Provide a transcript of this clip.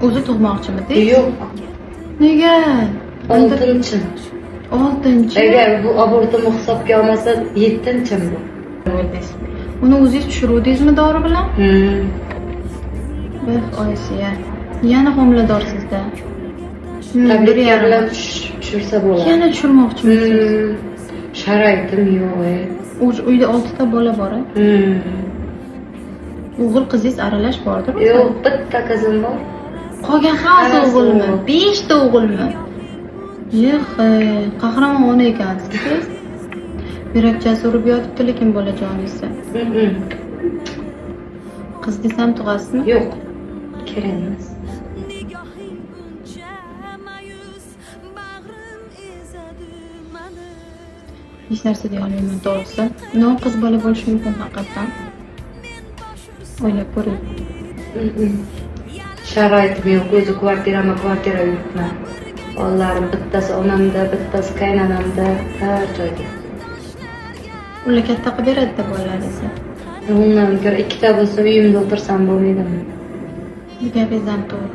O'zi tug'moqchimidingiz? Yo'q. Nega? Oltinchi. Oltinchi. Agar bu abortimni hisobga olmasa, yettinchim bu. Bo'ldingiz. Uni o'zingiz tushiruvdingizmi dori bilan? Hmm. Bir oysiya. Yana homiladorsizda. Bir Tabletka yarim. bilan tushirsa bo'ladi. Yana tushirmoqchimisiz? Hmm. Sharoitim yo'q. O'zi uyda oltita bola bor. A? Hmm. O'g'il qizingiz aralash bordir? Yo'q, bitta qizim bor. Qolgan hammasi Hammasi o'g'ilmi? o'g'il. Beshta o'g'ilmi? Yix, qahramon ona ekansiz siz. Yurakchasi urib yotibdi lekin bolajoningizni. Qiz desam tug'asizmi? Yo'q. Kerak emas. Hech narsa deya olmayman to'g'risi. No, qiz bola bo'lishi mumkin haqiqatdan. O'ylab ko'ring. Sharoitim yo'q, o'zi kvartirama kvartira yuribman. Bolalarim bittasi onamda, bittasi qaynonamda, har joyda. Ular katta qilib beradida bolalaringizni. Undan ko'ra ikkita bo'lsa uyimda o'tirsam bo'lmaydimi? Bu gapingiz ham to'g'ri.